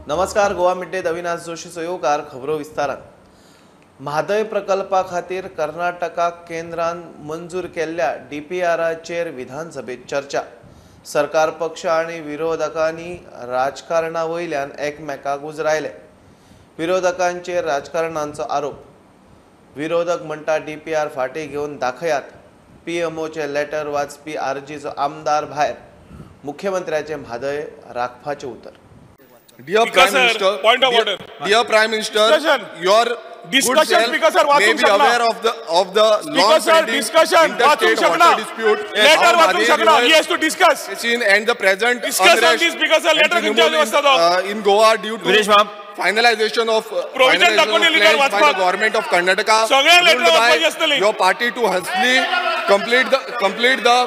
नमस्कार, गोवा मिड-डे अविनाश जोशीचो येवकार. खबरो विस्तारान. म्हादय प्रकल्पा खातीर कर्नाटकाक केंद्रान मंजूर केल्ल्या डीपीआराचेर विधानसभेत चर्चा. सरकार पक्ष आनी विरोधकांनी राजकारणा वयल्यान एकमेकाक उजरायले. विरोधकांचेर राजकारणांचो आरोप. विरोधक म्हणटा डीपीआर फाटीं घेवन दाखयात. पीएमओचे लेटर वाचपी आरजीचो आमदार भायर. मुख्यमंत्र्याचे म्हादय राखपाचें उतर. Dear Prime Minister, point of order. Dear Prime Minister, Discussion. Your Discussion, good self Speaker sir, may वाचूंक be शकना. Aware of the Speaker long sir, pending discussion, वाचूंक interstate शकना. Water dispute. Letter of वाचूंक Mhadei शकना. River He has to discuss. basin and the present Discuss on unrest this, Speaker sir. And Letter Trinamool खंयच्या आसता तो? In Goa due to Viresh बाब. Finalization of Provision finalization दाखोवन of letter plans by the वाचपाक. Government of Karnataka, सगळे letter ruled by वाचपाची आसतली. Your party to hastily complete the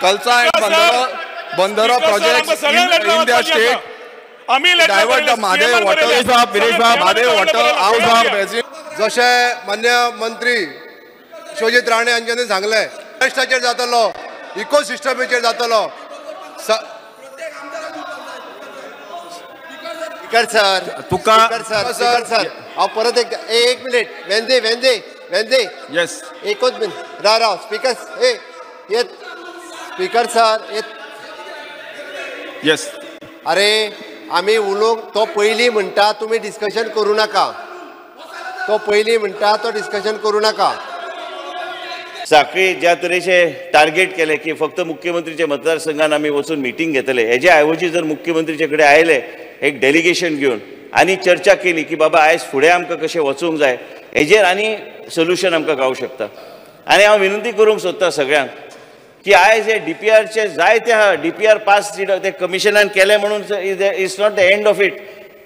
Kalsa and Speaker sir, Bandara Speaker sir, projects आमकां सगळे letter in their वाचपाची state. आसा. आमी letter Divert the बरयले, Mhadei CM water, बरयले. Viresh बाब, विरेश बाब, Mhadei water out of basin. जशें मान्य मंत्री विश्वजीत राणे हांच्यांनी सांगलें, फॉरेस्टाचेर जातलो, इकोसिस्टमाचेर जातलो. स्पीकर सर, तुका- स्पीकर सर, स्पीकर सर, हांव परत एक एक मिनीट. वेंदे वेंदे वेंदे. येस. एकूच मिनीट, राव राव. स्पीकर ए येत, स्पीकर सर येत. येस. अरे आमी उलोवंक, तो पयलीं म्हणटा तुमी डिस्कशन करूं नाका. तो पयलीं म्हणटा तो डिस्कशन करूं नाका. साखळी ज्या तरेचे टार्गेट केले की फक्त मुख्यमंत्रीच्या मतदारसंघान आमी वचून मिटींग घेतले, हेजे ऐवजी जर मुख्यमंत्रीचे कडेन आयले एक डेलिगेशन घेवन आनी चर्चा केली की बाबा आयज फुडें आमकां कशें वचूंक जाय हेजेर आनी सोल्युशन आमकां गावूं शकता. आनी हांव विनंती करूंक सोदता सगळ्यांक की आयज हे डीपीआरचे जायते आहा. डीपीआर पास ते कमिशनान केले म्हणून it's not the end of it.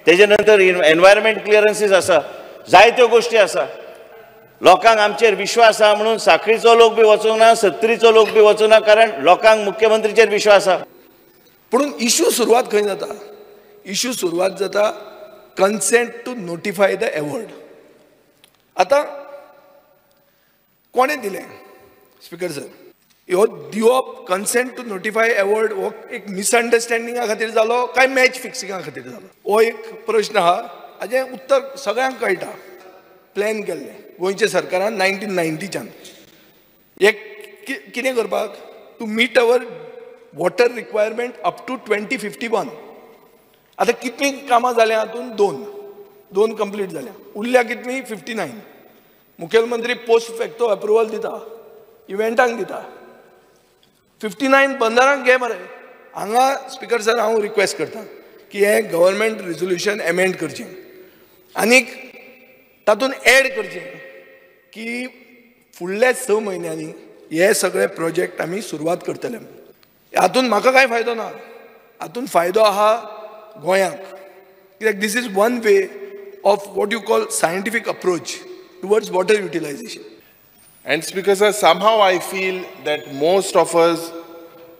तेजे नंतर एनवायरमेंट क्लियरन्सीस आसा, जायत्यो गोश्टी आसा. लोकांक आमचेर विश्वास आहा म्हणून साखळीचो लोक बी वचूंक ना, सत्तरीचो लोक बी वचूंक ना, कारण लोकांक मुख्यमंत्रीचेर विश्वास आहा. पूण इशू सुरवात खंय जाता? इशू सुरवात जाता consent to notify the award. आतां कोणें दिलें स्पीकर सर ह्यो दिवप? कन्सेंट टू नोटिफाय एवॉर्ड हो एक मिसअंडरस्टँडिंगा खातीर जालो काय मॅच फिक्सिंगा खातीर जालो, हो एक प्रश्न आहा. हाजें उत्तर सगळ्यांक कळटा. प्लॅन केल्लें गोंयच्या सरकारान 1990च्यान एक कितें करपाक, to meet our water requirement up to 2051. आतां कितलीं कामां जाल्यां हातूंत? दोन दोन कंप्लीट जाल्या. उरल्या कितलीं? 59. मुखेलमंत्री पोस्ट फॅक्टो अप्रुवल दिता, इव्हेंटांक दिता. 59 बंदरांक घे मरे. हांगा स्पीकर सर हांव रिक्वेस्ट करता की हें गव्हर्मेंट रिजोल्युशन एमेंड करचें आनीक तातूंत एड करचें की फुडल्या 6 म्हयन्यांनी हे सगळे प्रोजेक्ट आमी सुरवात करतले. हातूंत म्हाका कांय फायदो ना, हातूंत फायदो आहा गोंयांक. कित्याक this is one way of what you call scientific approach towards water utilization. And Speaker sir, somehow I feel that most of us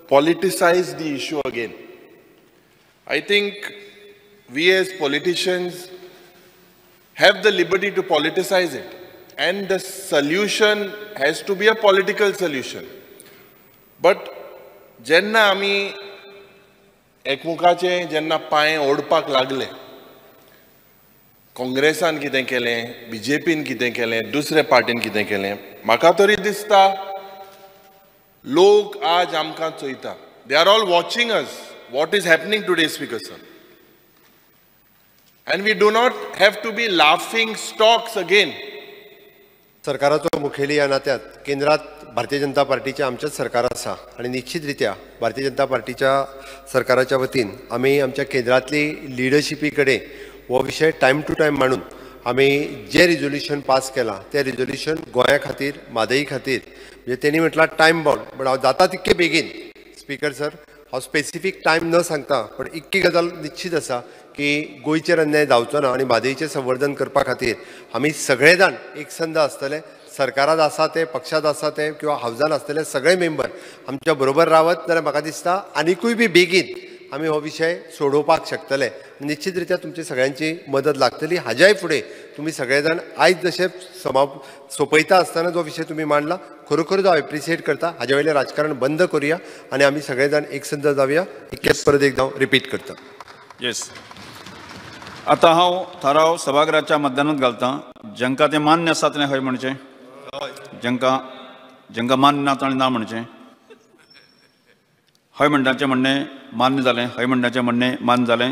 politicize the issue again. I think we as politicians have the liberty to politicize it, and the solution has to be a political solution. But जेन्ना आमी एकमुखाचे जेन्ना पांय ओडपाक लागले, काँग्रेसान कितें केलें, बीजेपीन कितें केलें, दुसरे पार्टीन कितें केलें, म्हाका तरी दिसता लोक आज आमकां चोयता. They are all watching us what is happening today, Speaker sir, and we do not have to be laughing stocks again. सरकाराचो मुखेली ह्या नात्यात केंद्रात भारतीय जनता पार्टीचें आमचेंच सरकार आसा आनी निश्चित रित्या भारतीय जनता पार्टीच्या सरकाराच्या वतीन आमी आमच्या केंद्रांतली लिडरशिपी कडेन हो विशय टायम टू टायम मांडून आमी जें रिजोल्युशन पास केलां तें रिजोल्युशन गोंया खातीर, म्हादई खातीर, म्हणजे तेणी म्हटलां टायम बावंड, बट हांव जाता तितके बेगीन. स्पीकर सर, हांव स्पेसिफीक टायम न सांगता, पण इतकी गजाल निश्चित आसा की गोंयचेर अन्याय जावचो ना आनी म्हादईचें संवर्धन करपा खातीर आमी सगळे जाण एकसंध आसतले. सरकारात आसा ते, पक्षांत आसा ते किंवा हावजान आसतले सगळे मेंबर आमच्या बरोबर रावत जाल्यार म्हाका दिसता आनिकूय बी बेगीन आमी हो विशय सोडोवपाक शकतले. निश्चित रित्या तुमची सगळ्यांची मदत लागतली. हाज्याय फुडें तुमी सगळे जाण आयज जशें सोंपयता आसतना जो विशय तुमी मांडला, खरोखर हांव एप्रिशिएट करता. हाजे वयलें राजकारण बंद करुया आनी आमी सगळे जाण एकसंध जावया. इतकेंच परत एकदां रिपीट करता. येस. आतां हांव थाराव सभाघराच्या मतदानात घालता. जांकां तें मान्य आसा तें हय म्हणचें, जांकां जांकां मान्य ना ताणें ना म्हणचें. हय म्हणटाचें म्हणणें मान्य जालें, हय म्हणटाचें म्हणणें मान्य जालें.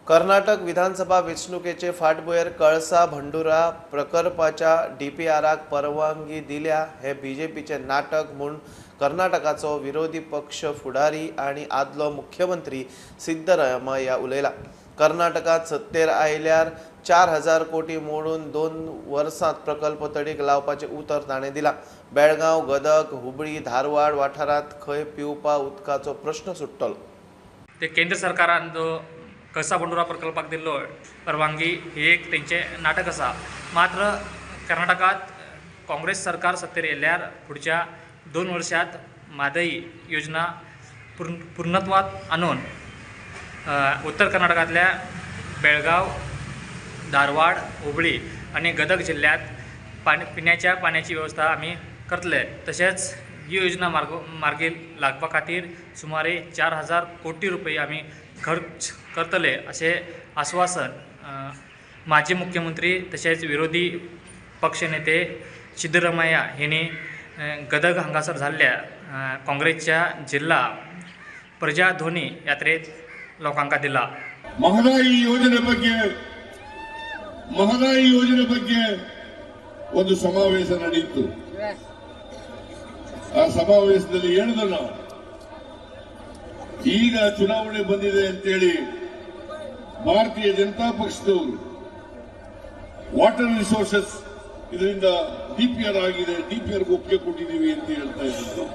कर्नाटक विधानसभा वेंचणुकेचे फाटभुंयेर कळसा भंडुरा प्रकल्पाच्या डीपीआराक परवानगी दिल्या हे बीजेपीचे नाटक म्हूण कर्नाटकाचो विरोधी पक्ष फुडारी आनी आदलो मुख्यमंत्री सिद्धरामय्या उलयला. कर्नाटकांत सत्तेर आयल्यार 4000 कोटी मोडून 2 वर्सांत प्रकल्प तडीक लावपाचें उतर ताणें दिलां. बेळगांव, गदग, हुबळी, धारवाड वाठारांत खंय पिवपा उदकाचो प्रश्न सुट्टलो. ते केंद्र सरकारान जो कळसा भंडुरा प्रकल्पाक दिल्लो परवानगी ही एक तेंचें नाटक आसा. मात्र कर्नाटकांत काँग्रेस सरकार सत्तेर येयल्यार फुडच्या 2 वर्सांत म्हादई योजना पूर्णत्वात आणून उत्तर कर्नाटकांतल्या बेळगांव, धारवाड, हुबळी आनी गदग जिल्ल्यांत पिण्याच्या पाण्याची वेवस्था आमी करतले. तशेंच ही योजना मार्गी लागपा खातीर सुमारे 4000 कोटी रुपये आमी खर्च करतले अशें आश्वासन माजी मुख्यमंत्री तशेंच विरोधी पक्षनेते सिद्धरामय्या हांणी गदग हांगासर जाल्ल्या काँग्रेसच्या जिल्हा प्रजाध्वनी यात्रेत लोकांक दिला. ಮಹದಾಯಿ ಯೋಜನೆ ಬಗ್ಗೆ ಒಂದು ಸಮಾವೇಶ ನಡೆಯಿತು. ಆ ಸಮಾವೇಶದಲ್ಲಿ ಹೇಳಿದ್ರು ನಾವು, ಈಗ ಚುನಾವಣೆ ಬಂದಿದೆ ಅಂತೇಳಿ ಭಾರತೀಯ ಜನತಾ ಪಕ್ಷದವರು ವಾಟರ್ ರಿಸೋರ್ಸಸ್ ಇದರಿಂದ ಡಿಪಿಆರ್ ಆಗಿದೆ, ಡಿಪಿಆರ್ ಒಪ್ಪಿಗೆ ಕೊಟ್ಟಿದ್ದೀವಿ ಅಂತ ಹೇಳ್ತಾ ಇದ್ರು.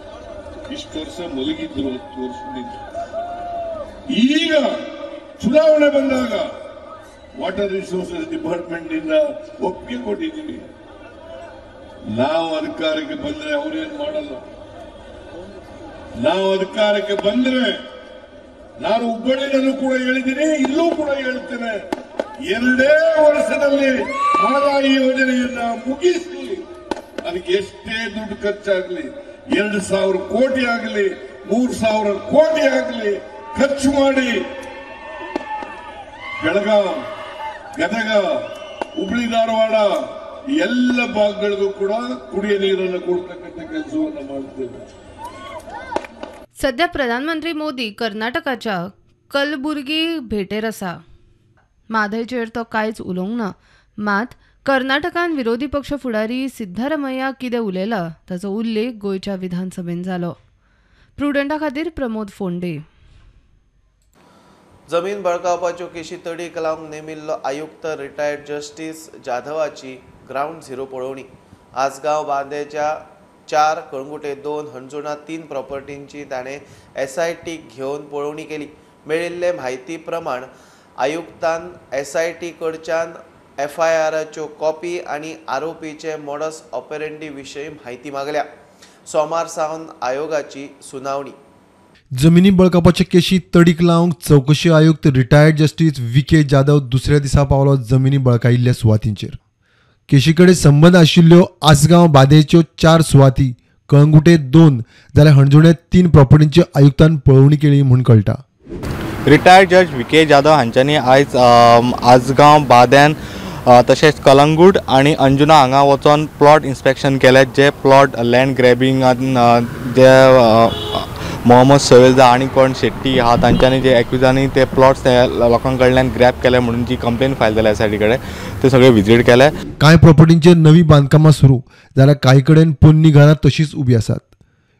ಇಷ್ಟು ವರ್ಷ ಮಲಗಿದ್ರು, 10 ವರ್ಷದಿಂದ. ಈಗ ಚುನಾವಣೆ ಬಂದಾಗ ವಾಟರ್ ರಿಸೋರ್ಸಸ್ ಡಿಪಾರ್ಟ್ಮೆಂಟ್ ನಿಂದ ಒಪ್ಪಿಗೆ ಕೊಟ್ಟಿದ್ದೀವಿ. ನಾವು ಅಧಿಕಾರಕ್ಕೆ ಬಂದ್ರೆ ಅವರೇನು ಮಾಡಲ್ಲ. ನಾವು ಅಧಿಕಾರಕ್ಕೆ ಬಂದ್ರೆ, ನಾನು ಹುಬ್ಬಳ್ಳಿನಲ್ಲೂ ಕೂಡ ಹೇಳಿದ್ದೀನಿ, ಇಲ್ಲೂ ಕೂಡ ಹೇಳ್ತೇನೆ, 2 ವರ್ಷದಲ್ಲಿ ಮಹದಾಯಿ ಯೋಜನೆಯನ್ನ ಮುಗಿಸಿ ಅದಕ್ಕೆ ಎಷ್ಟೇ ದುಡ್ಡು ಖರ್ಚಾಗಲಿ, 2000 ಕೋಟಿ ಆಗಲಿ, 3000 ಕೋಟಿ ಆಗಲಿ ಖರ್ಚು ಮಾಡಿ ಬೆಳಗಾಂ, ಗದಗ, ಹುಬ್ಬಳ್ಳಿ, ಧಾರವಾಡ ಎಲ್ಲ ಭಾಗಗಳಿಗೂ ಕೂಡ ಕುಡಿಯ ನೀರನ್ನು ಕೊಡ್ತಕ್ಕಂಥ ಕೆಲಸವನ್ನು ಮಾಡ್ತೇವೆ. सध्या प्रधानमंत्री मोदी कर्नाटकाच्या कलबुर्गी भेटेर आसा. म्हादयचेर तो कांयच उलोवंक ना. मात कर्नाटकान विरोधी पक्ष फुडारी सिद्धरामय्या कितें उलयला ताचो उल्लेख गोंयच्या विधानसभेन जालो. प्रुडंटा खातीर प्रमोद फोंडे. जमीन बळकावपाच्यो केशी तडीक लावंक नेमिल्लो आयुक्त रिटायर्ड जस्टीस जाधवाची ग्रावंड झिरो पळोवणी. आसगांव बांदेच्या 4, कळंगुटे 2, हणजुणा 3 प्रॉपर्टींची ताणें एसआयटीक घेवन पळोवणी केली. मेळिल्ले म्हायती प्रमाण आयुक्तान एसआयटी कडच्यान एफआयआराच्यो कॉपी आनी आरोपीचे मॉडस ऑपेरेंडी विशीं म्हायती मागल्या. सोमार सावन आयोगाची सुनावणी. जमिनी बळकावपाचे केशी तडीक लावंक चवकशी आयुक्त रिटायर्ड जस्टीस विके जाधव दुसऱ्या दिसा पावलो जमिनी बळकायिल्ल्या सुवातींचेर. केशी कडेन संबंद आशिल्ल्यो आसगांव बादेच्यो 4 सुवाती, कळंगुटे 2 जाल्यार हणजुणे 3 प्रॉपर्टींची आयुक्तान पळोवणी केली म्हूण कळटा. रिटायर्ड जज विके जाधव हांच्यांनी आयज आसगांव बाद्यान तशेंच कलंगूट आनी अंजुना हांगा वचोन प्लॉट इन्स्पेक्शन केले. जे प्लॉट लँड ग्रॅबिंगान जे मोहम्मद सोहेलजा आनी कोण शेट्टी आहा तांच्यांनी जे एक्युजांनी ते प्लॉट्स लोकां कडल्यान ग्रॅब केले म्हणून जी कंप्लेन फायल जाल्या एसआयटी कडेन ते सगळे विजीट केले. कांय प्रॉपर्टींचेर नवी बांदकामां सुरू जाल्यार कांय कडेन पोन्नी घरां तशीच उबी आसात.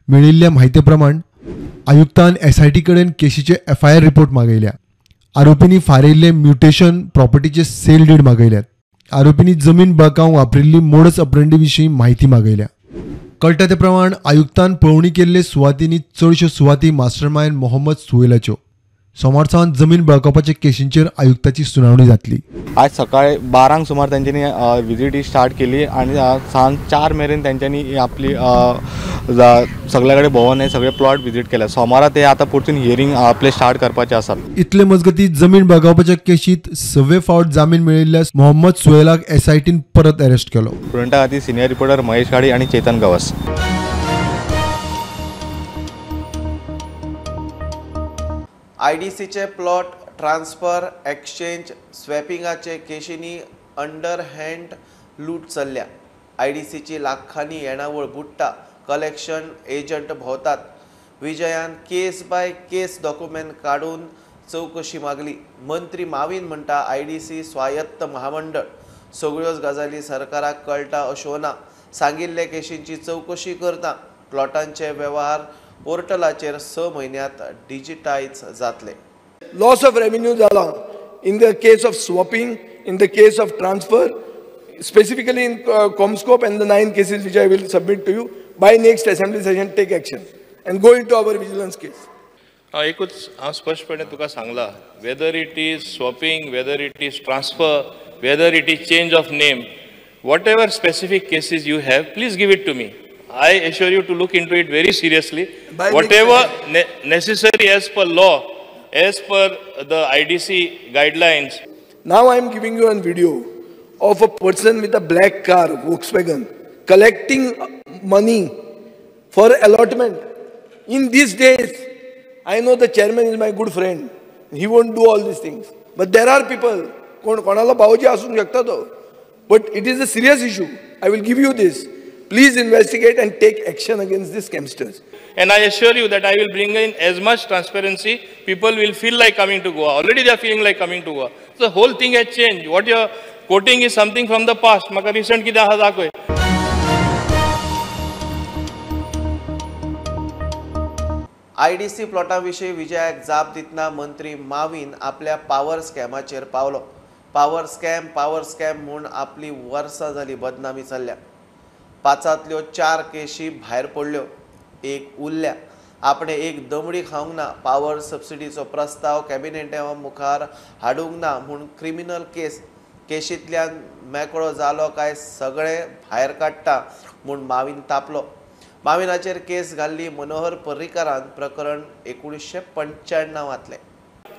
मेळिल्ल्या म्हायती प्रमाण आयुक्तान एसआयटी कडेन केशीचे एफआयआर रिपोर्ट मागयल्या. आरोपींनी फारयिल्ले म्युटेशन प्रॉपर्टीचे सेल डीड मागयल्यात. आरोपींनी जमीन बळकावंक वापरिल्ली मोडस ऑपरेंडी विशीं म्हायती मागयल्या. कळटा ते प्रमाण आयुक्तान पळोवणी केल्ले सुवातींनी चडश्यो सुवाती मास्टरमायंड मोहम्मद सुहेलाच्यो. सोमार सावन जमीन बळकावपाच्या केशींचेर आयुक्ताची सुनावणी जातली. आज सकाळी 12 सुमार तांच्यांनी विजीट स्टार्ट केली आनी सांज 4 मेरेन तांच्यांनी आपली सगळे कडेन भोंवन हे सगळे प्लॉट विजीट केले. सोमारा ते आतां परतून हियरींग आपले स्टार्ट करपाचे आसा. इतले मजगती जमीन बळकावपाच्या केशीत 6वे फावट जामीन मेळिल्ल्या मोहम्मद सुहेलाक एसआयटीन परत अरेस्ट केलो. प्रुडंटा खातीर सिनियर रिपोर्टर महेश गाडी आनी चेतन गवस. आयडीसीचे प्लॉट ट्रान्सफर एक्सचेंज स्वॅपिंगाचे केशींनी अंडरहँड लूट चल्ल्या. आयडीसीची लाखांनी येणावळ बुडटा. कलेक्शन एजंट भोंवतात. विजयान केस बाय केस डॉक्युमेंट काडून चवकशी मागली. मंत्री मावीन म्हणटा आयडीसी स्वायत्त महामंडळ, सगळ्योच गजाली सरकाराक कळटा अश्यो ना. सांगिल्ले केशींची चवकशी करता. प्लॉटांचे वेव्हार पोर्टलाचेर 6 म्हयन्यांत डिजिटायज जातले. लॉस ऑफ रेव्हेन्यू जाला in the case of swapping, in the case of transfer, specifically in CommScope and the 9 cases which I will submit to you by next assembly session. Take action and go into our vigilance case. एकूच हांव स्पश्टपणे तुका सांगला, whether it is swapping, whether it is transfer, whether it is change of name, whatever specific cases you have, please give it to me. I assure you to look into it very seriously. Whatever necessary as per law, as per the IDC guidelines. Now I am giving you a video of a person with a black car, Volkswagen, collecting money for allotment. In these days, I know the chairman is my good friend. He won't do all these things. But there are people, कोणाला भावजी आसूंक शकता तो. But it is a serious issue. I will give you this. Please investigate and take action against these scamsters. And I assure you that I will bring in as much transparency. People will feel like coming to Goa. Already they are feeling like coming to Goa. The whole thing has changed. What you are quoting is something from the past. Maka recent कितें आसा दाखय. IDC प्लॉटा विशीं विजयाक जाप दितना मंत्री मावीन आपल्या power स्कॅमाचेर पावलो. Power scam म्हूण आपली वर्सां जाली बदनामी चल्ल्या. 5ांतल्यो 4 केशी भायर पडल्यो, एक उरल्या. आपणे एक दमडी खावंक ना. पावर सबसिडीचो प्रस्ताव कॅबिनेटा मुखार हाडूंक ना म्हूण क्रिमिनल केस. केशींतल्यान मेकळो जालो काय सगळें भायर काडटा म्हूण मावीन तापलो. माविनाचेर केस घाल्ली मनोहर पर्रीकारान प्रकरण 1995तलें.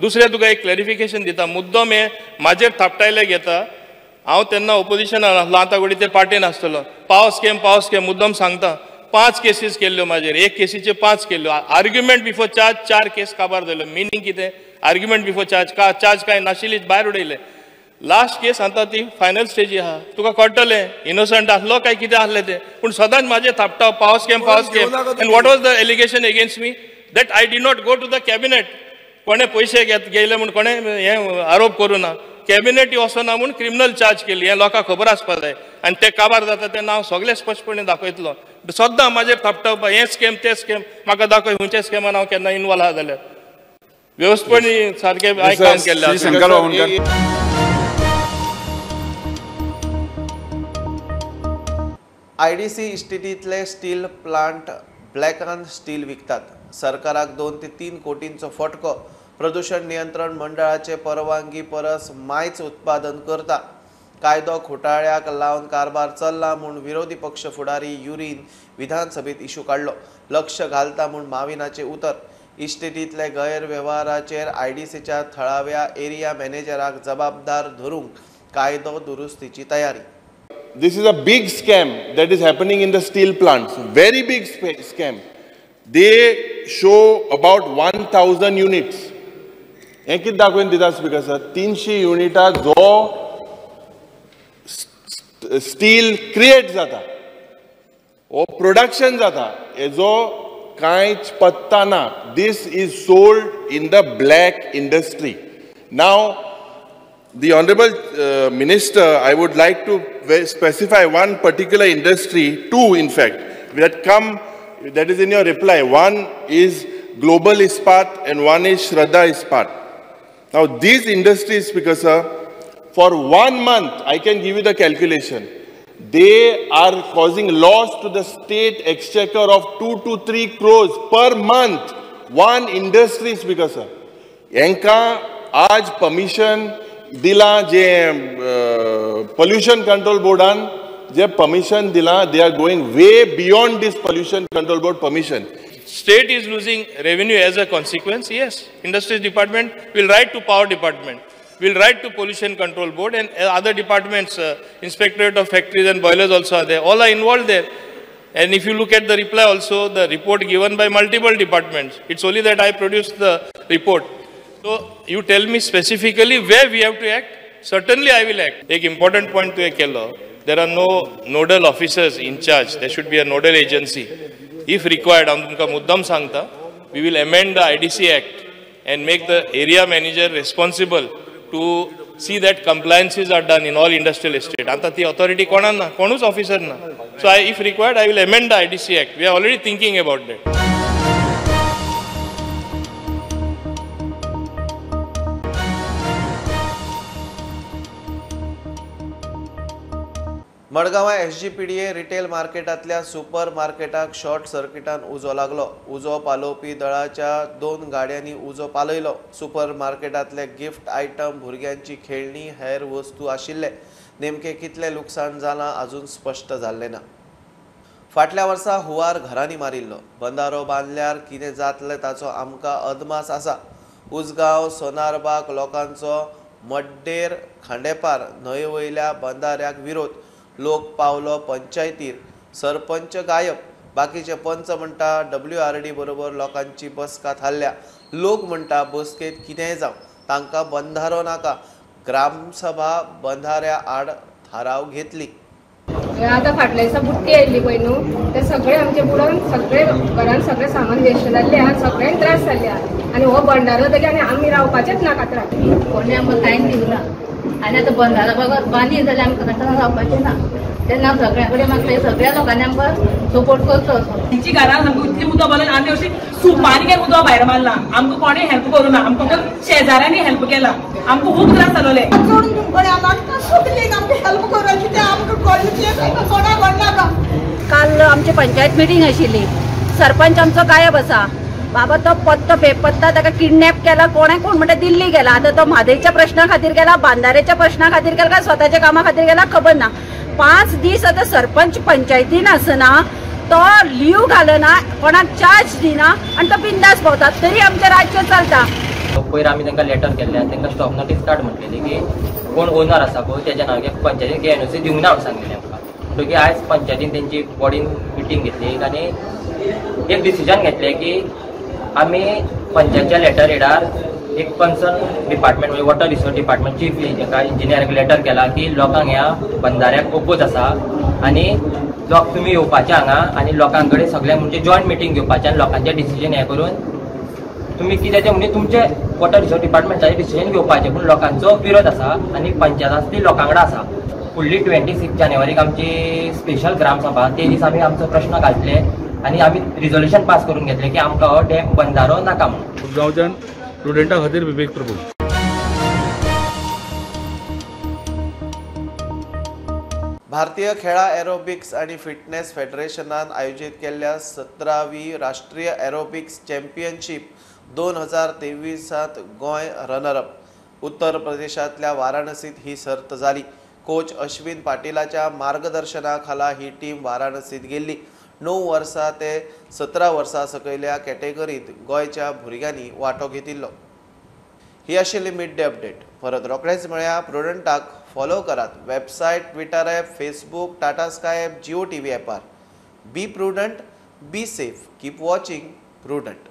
दुसरें तुका एक क्लॅरिफिकेशन दिता. मुद्दम हे म्हाजेर थापटायले घेता. हांव तेन्ना ओपोजिशनान आसलो, आतां घडये ते पार्टेन आसतलो. पावर स्कॅम मुद्दम सांगता. 5 केसीस केल्ल्यो म्हाजेर, एक केसीचे 5 केल्ल्यो. आर्ग्युमेंट बिफोर चार्ज 4 केस काबार जाल्यो. मिनींग कितें? आर्ग्युमेंट बिफोर चार्ज, चार्ज कांय नाशिल्लीच भायर उडयले. लास्ट केस आतां ती फायनल स्टेजी आहा. तुका कळटलें इनोसंट आसलो काय कितें आसलें तें. पूण सदांच म्हाजेर थापटा power scam. And what was the allegation against me? That I did not go to the cabinet. कोणें पयशे घेयले म्हूण कोणें हें आरोप करूं ना. कॅबिनेट वचना म्हूण क्रिमिनल चार्ज केली. हें लोकांक खबर आसपाक जाय. आनी ते काबार जाता तेन्ना हांव सगळें स्पश्टपणे दाखयतलो. सद्दां म्हाजेर थापटावपा हें स्कॅम तें स्कॅम म्हाका दाखय खंयच्या स्कॅमान हांव केन्ना इनवॉल्व आहा जाल्यार. वेवस्थपणी सारकें हांवें काम केल्लें आसा. आयडीसी इस्टेटींतले स्टील प्लांट ब्लॅकान स्टील विकतात. सरकाराक 2 ते 3 कोटींचो फटको. प्रदूषण नियंत्रण मंडळाचे परवानगी परस मायच उत्पादन करता. कायदो घोटाळ्याक लावन कारभार चल्ला म्हूण विरोधी पक्ष फुडारी युरीन विधानसभेत इशू काडलो. लक्ष घालता म्हूण माविनाचें उतर. इस्टेटींतले गैरवेव्हाराचेर आयडीसीच्या थळाव्या एरिया मॅनेजराक जबाबदार धरूंक कायदो दुरुस्तीची तयारी. This is a big scam that is happening in the steel plants. Very big scam. They show about 1,000 units. हें कितें दाखोवन दिता स्पीकर सर? 300 युनिटां जो स्टील क्रिएट जाता, हो प्रोडक्शन जाता, हेजो कांयच पत्ता ना. This is sold in the black industry. Now the Honorable Minister, I would like to specify one particular industry, 2 in fact, that come, that is in your reply. One is Global Ispat and one is Shraddha Ispat. Now these industries, Speaker sir, for 1 month, I can give you the calculation, they are causing loss to the state exchequer of 2 to 3 crores per month. One industry, Speaker sir. Enka aaj permission दिला जे pollution control बोर्डान जे permission दिला, they are going way beyond this pollution control board permission. State is losing revenue as a consequence. Yes, industries department will write to power department, will write to pollution control board and other departments, inspectorate of factories and boilers also are there, all are involved there. And if you look at the reply also, the report given by multiple departments, it's only that I produced the report. So you tell me specifically where we have to act, certainly I will act. एक important point तुवें केलो, there are no nodal officers in charge, there should be a nodal agency. If required, हांव तुमकां मुद्दम सांगता, we will amend the IDC act and make the area manager responsible to see that compliances are done in all industrial estate. आतां ती authority कोणाक ना, कोणूच officer ना. So I, if required, I will amend the IDC act. We are already thinking about that. मडगांवां SGPDA retail मार्केटांतल्या super मार्केटाक short सर्किटान उजो लागलो. उजो पालोवपी दळाच्या 2 गाडयांनी उजो पालयलो. सुपर मार्केटांतले गिफ्ट आयटम, भुरग्यांची खेळणी, हेर वस्तू आशिल्ले. नेमके कितले लुकसाण जालां अजून स्पश्ट जाल्लें ना. फाटल्या वर्सा हुंवार घरांनी मारिल्लो. बंदारो बांदल्यार कितें जातलें ताचो आमकां अदमास आसा. उजगांव सोनारबाग लोकांचो मड्डेर खांडेपार न्हंये वयल्या बंदाऱ्याक विरोध. लोक पावलो पंचायतीर, सरपंच गायब. बाकीचे पंच म्हणटा WRD बरोबर लोकांची बसका थारल्या. लोक म्हणटा बसकेत कितेंय जावं, तांकां बंधारो नाका. ग्रामसभा बंधाऱ्या आड थाराव घेतली. आतां फाटल्या दिसा बुट्टी आयिल्ली पळय न्हू, ते सगळे आमचे बुडोन सगळे घरान सगळें सामान वेस्ट जाल्लें आहा, सगळ्यांक त्रास जाल्ले आहा. आनी हो बंधारो जाल्यार आनी आमी रावपाचेच ना कातराक. कोणी आमकां कांय दिवना आनी आतां बंधारा बगर बांदी जाल्यार आमकां कातरां रावपाचें ना. तेन्ना सगळ्या कडेन मागता, सगळ्या लोकांनी आमकां सपोर्ट करचो. तेंची घरान सामकी इतली उदक भरलें, आमी अशी सुपांनी घेवन उदक भायर मारलां. आमकां कोणें हेल्प करूं ना, आमकां फक्त शेजाऱ्यांनी हेल्प केला. आमकां खूब त्रास जालोले. चोडून तुमकडे आमकां सुकली, आमकां हेल्प करूं कितें आमकां कळ्ळें कोणाक घडनाका. काल आमची पंचायत मिटींग आशिल्ली, सरपंच आमचो गायब आसा. बाबा तो पत्तो बेपत्ता, ताका किडनॅप केला. कोणे कोण म्हणटा दिल्ली गेला. आतां तो म्हादयच्या प्रश्ना खातीर गेला, बांदाऱ्याच्या प्रश्ना खातीर गेला काय स्वताच्या कामा खातीर गेला खबर ना. 5 दीस आतां सरपंच पंचायतीन आसना, तो लीव घालना, कोणाक चार्ज दिना आनी तो बिंदास भोंवता. तरी आमचें राज्य चलता. पयर आमी तांकां लेटर केल्ले आनी तांकां स्टॉप नोटीस काड म्हटलेली की कोण ओनर आसा पळय तेज्या नांवार पंचायतीन एनओसी दिवंक ना म्हणून सांगलेलें आमकां. म्हणटकीर आयज पंचायतीन तेंची बॉडीन मिटींग घेतली आनी एक डिसिजन घेतलें की आमी पंचायतच्या लेटर हेडार एक कन्सर्न डिपार्टमेंट म्हणजे वॉटर रिसोर्स डिपार्टमेंट चीफ एका इंजिनियराक लेटर केला की लोकांक ह्या बंधाऱ्याक ओपोज आसा आनी लोक तुमी येवपाचे हांगा आनी लोकां कडेन सगळ्यांक म्हणजे जॉयंट मिटींग घेवपाचें आनी लोकांचें डिसिजन हें करून तुमी कितें तें म्हणजे तुमचे वॉटर रिसोर्स डिपार्टमेंटाचें डिसिजन घेवपाचें. पूण लोकांचो विरोध आसा आनी पंचायत ती लोकां कडेन आसा. फुडली 26 जानेवारीक आमची स्पेशल ग्रामसभा, ते दीस आमी आमचो प्रश्न घातले आनी आमी रिजोल्युशन पास करून घेतलें की आमकां हो डॅम बंधारो नाका म्हणून. गांवच्यान स्टुडंटा खातीर विवेक प्रभू. भारतीय खेळा एरोबिक्स आनी फिटनेस फेडरेशनान आयोजीत केल्ल्या 17वी राष्ट्रीय एरोबिक्स चॅम्पियनशीप 2023 गोंय रनरअप. उत्तर प्रदेशांतल्या वाराणसीत ही सर्त जाली. कोच अश्विन पाटीलाच्या मार्गदर्शनाखाला ही टीम वाराणसीत गेल्ली. 9 वर्सां ते 17 वर्सां सकयल्या कॅटेगरींत गोंयच्या भुरग्यांनी वांटो घेतिल्लो. ही आशिल्ली मिड डे अपडेट. परत रोखडेच मेळया. प्रुडंटाक फॉलो करात website, Twitter app, Facebook, Tata Sky app, Jio TV ॲपार. Be prudent, be safe, keep watching Prudent.